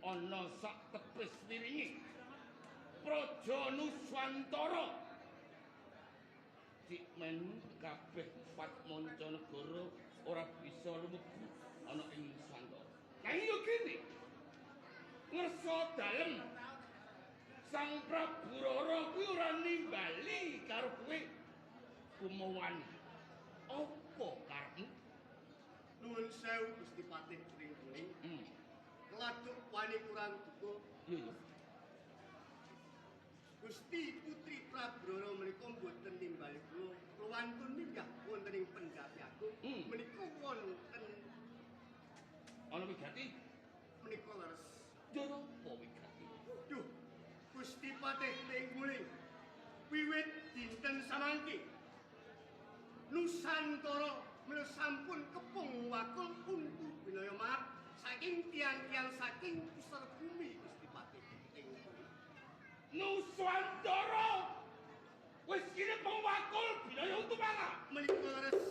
ana sak tepis wiringi Praja Nuswantara. Cik men kabeh pat manca negara ora bisa lumebu ana ing Nuswantara. Nanging yo kene ngersa dalem Sang Prabu Rara kuwi ora nimbali karo kowe kumawan. Apa karepmu? Nuwun sewu Gusti Patih Pringkuning. Keladuk wani kurang duka. Iya, iya. Gusti Putri Prabu Rara menika mboten nimbali kula. Kula wantun minggah wonten ing pendhapi agung. Menika wonten ana wigati menika leres. Njur apa wigati? Duh, Gusti Patih Pringkuning, wiwit dinten samangke Nusantara menika sampun kepung wakul untu binaya maaf saking tiang-tiang saking pusar bumi Gusti Patih Pringkuning. Nuswantara wis kinepung wakul binaya untu mangap menika leres.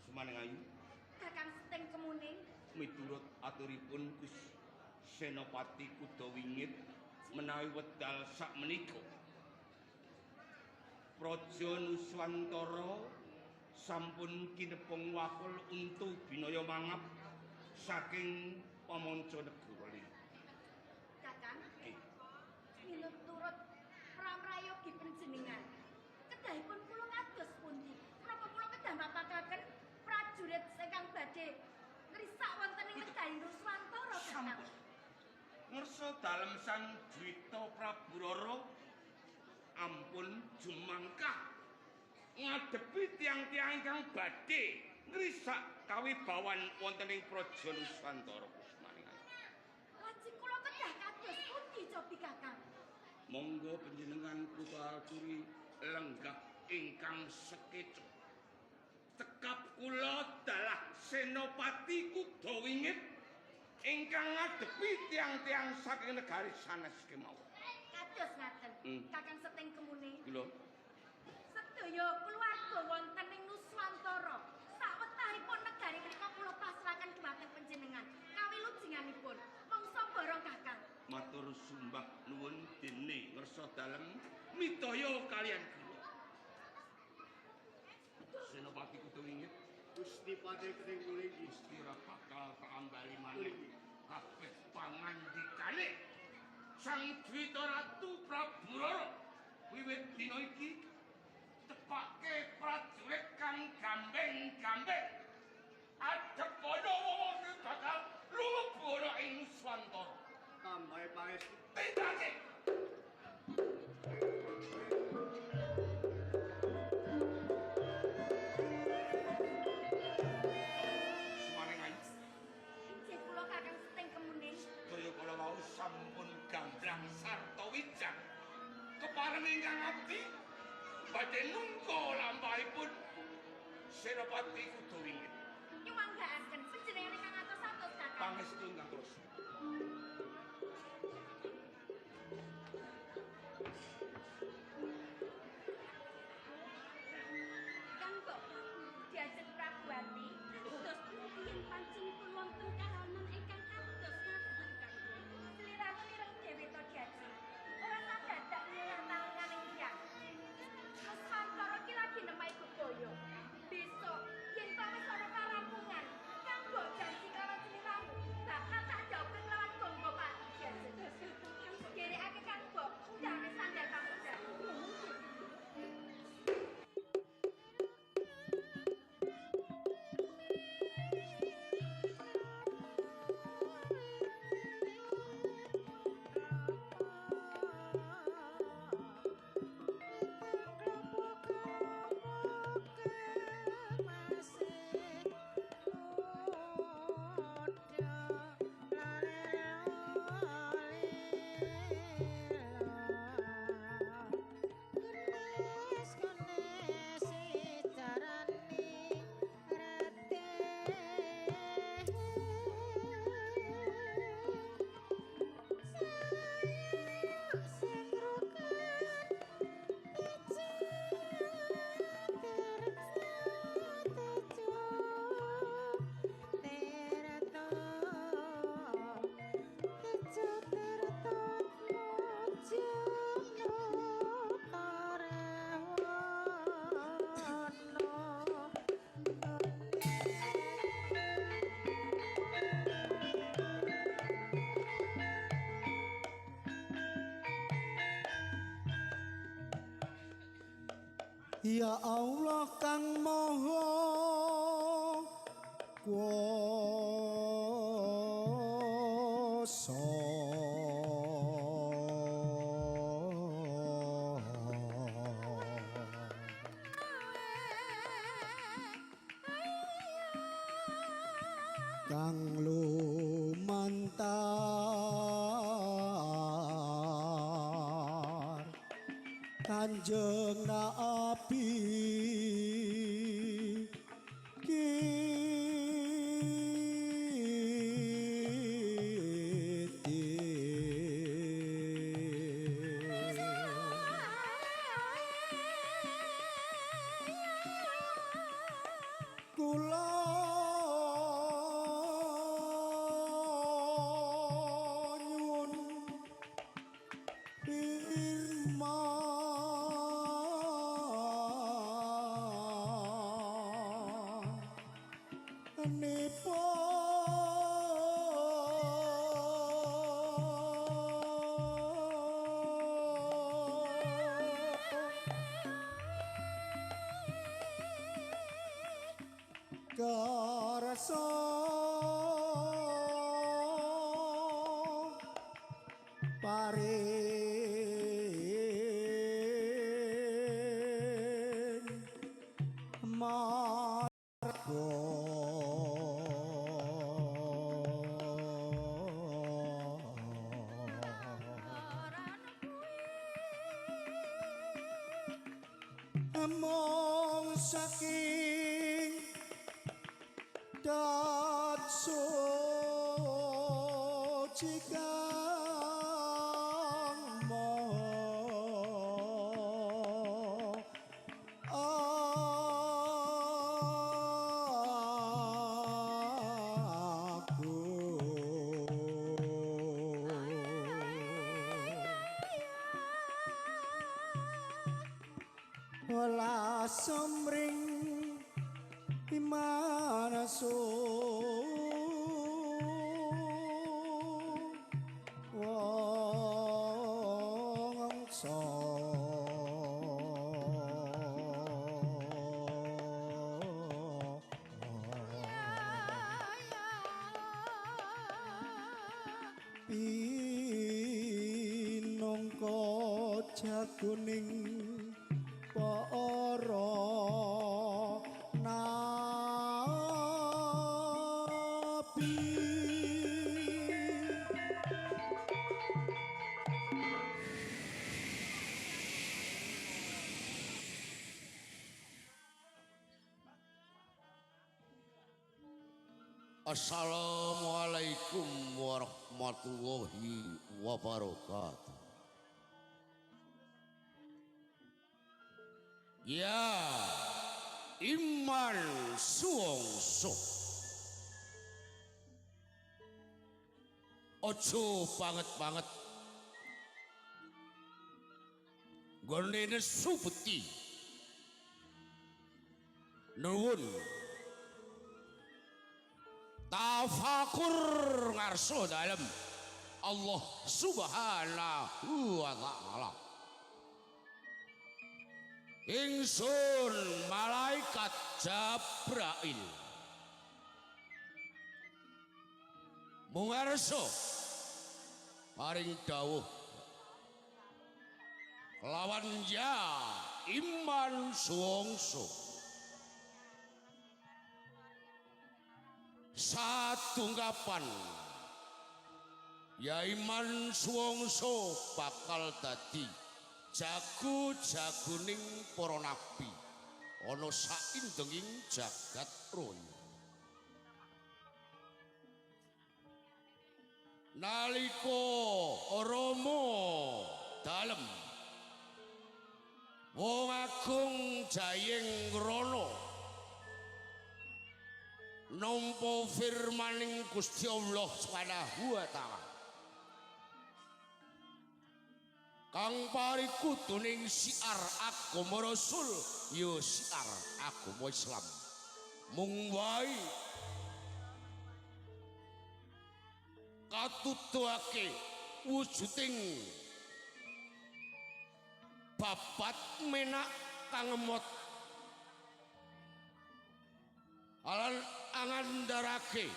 Sumaneng ayu. Kakang Seting Kemuning. Miturut aturipun Gus Senopati Kuda Wingit menawi wedal sakmenika Praja Nuswantara sampun kinepung wakul untu binaya mangap saking pamanca negara liya. Kakang, miturut pramrayogi panjenengan, kedahipun kula kados pundi? Menapa kula kedah mapakaken prajurit ingkang badhe ngrisak wonten ing negari Nuswantara, Kakang? Ngersa dalem Sang Dwita Prabu Rara ampun jumangkah ngadepi tiang-tiang ingkang badhe ngrisak kawibawan wonten ing Praja Nuswantara Kusmaning. Lajeng kula kedah kados pundi cobi, Kakang? Monggo panjenengan kula aturi lenggah ingkang sekeca. Cekap kula dalah Senopati Kuda Wingit ingkang ngadepi tiang-tiang saking negari sanes kemawon. Kados ngaten, Kakang Seting Kemuning. Kula sedaya keluarga wonten ing Nuswantara sawetahipun negari menika kula pasrahaken dhumateng panjenengan kawilujenganipun. Mangsa barang, Kakang. Matur sembah nuwun dene ngersa dalem mitaya kalian kula. Senopati Kuda Wingit, Gusti Patih Pringkuning, Gusti ora bakal kaambali maneh kabeh pangandikane Sang Dwita Ratu Prabu Rara wiwit dina iki tepake prajurit kang gambeng-gambeng adhep ana wong sing bakal lumebu ana ing Nuswantara. Tambahe pangestu. Tindake. Sumaneng ayu. Inggih kula Kakang Seting Kemuning. Sedaya kala wau sampun gamblang sarta wijang. Kepareng ingkang abdi badhe nungka lampahipun Senopati Kuda Wingit. Nyumanggaaken panjenengan ingkang atos-atos, Kakang. Pangestu ingkang terus. Kang kok diajeng Prabu Ati kados pundi yen panjenengan wonten kahanan ingkang kados ngaten, Kang? Sliramu mireng dhewe to diajeng. Ora sadadak nyelah tanganing tiyang. Nuswantara ki lagi nemahi bebaya. Besok yen to wis ana karampungan, kang mbok janji karo sliramu bakal tak jawab Ya Allah kang Maha Kuwasa. Kang lumantar Kanjeng Nabi kula nyuwun karsa paring marga mong saking dat suci kang maha agung. Welas sumring imanasu wangsa pinangka jagoning para nabi. Assalamualaikum warahmatullahi wabarakatuh. Ya Iman Suwongso, ojo banget-banget nggone nesu beti. Nuwun tafakur ngarso dalem Allah Subhanahu wa ta'ala. Ingsun malaikat Jabrail mungarso paring dawuh kelawan ya Iman Suwongso satunggapan ya Iman Suwongso bakal dadi jago-jagoning para nabi ana saindenging jagat raya. Nalika Rama dalem wong agung jayeng ngrana nampa firmaning Gusti Allah Subhanahu wa taala kang parikuduning siar agama Rasul ya siar agama Islam mung wae katuduhake wujuding babat menak kang ngemot alan angandarake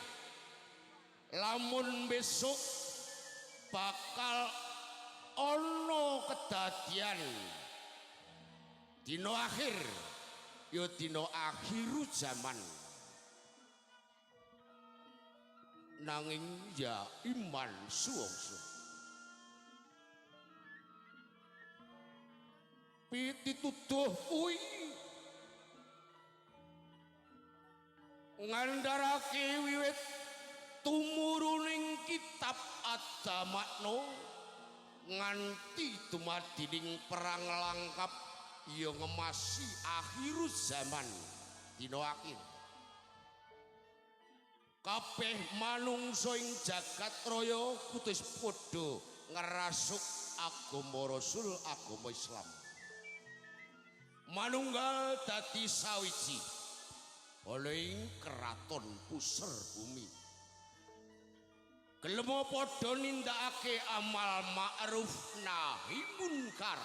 lamun besok bakal ana kedadian dina akhir ya dina akhiru zaman. Nanging ya iman suwangsa pitituduh kuwi ngandharake wiwit tumuruning kitab Adamakna nganti dumadining perang langkap ya ngemasi akhirus zaman dina akhir. Kabeh manungsa ing jagat raya kudu padha ngerasuk agama Rasul, agama Islam. Manunggal dadi sawiji ana ing keraton puser bumi. Gelem padha nindakake amal ma'ruf nahi munkar.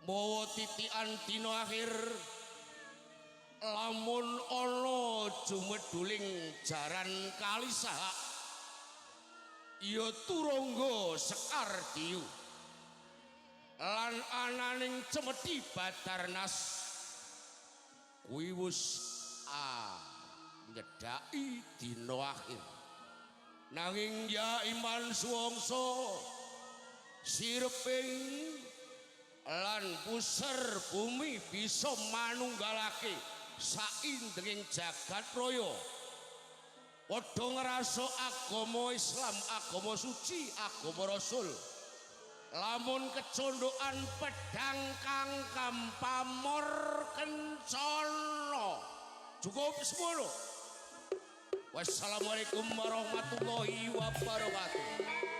Mawa titikan dina akhir lamun ana jumeduling jaran kali sahak ya turangga sekar diyu lan ananing cemeti Badarnas kuwi wis nyedhaki dina akhir. Nanging ya iman suwangsa sireping lan puser bumi bisa manunggalake saindenging jagat raya padha ngrasuk agama Islam, agama suci, agama Rasul. Lamun kecondokan pedang kang kampamor kencana. Cukup semono. Wassalamualaikum warahmatullahi wabarakatuh.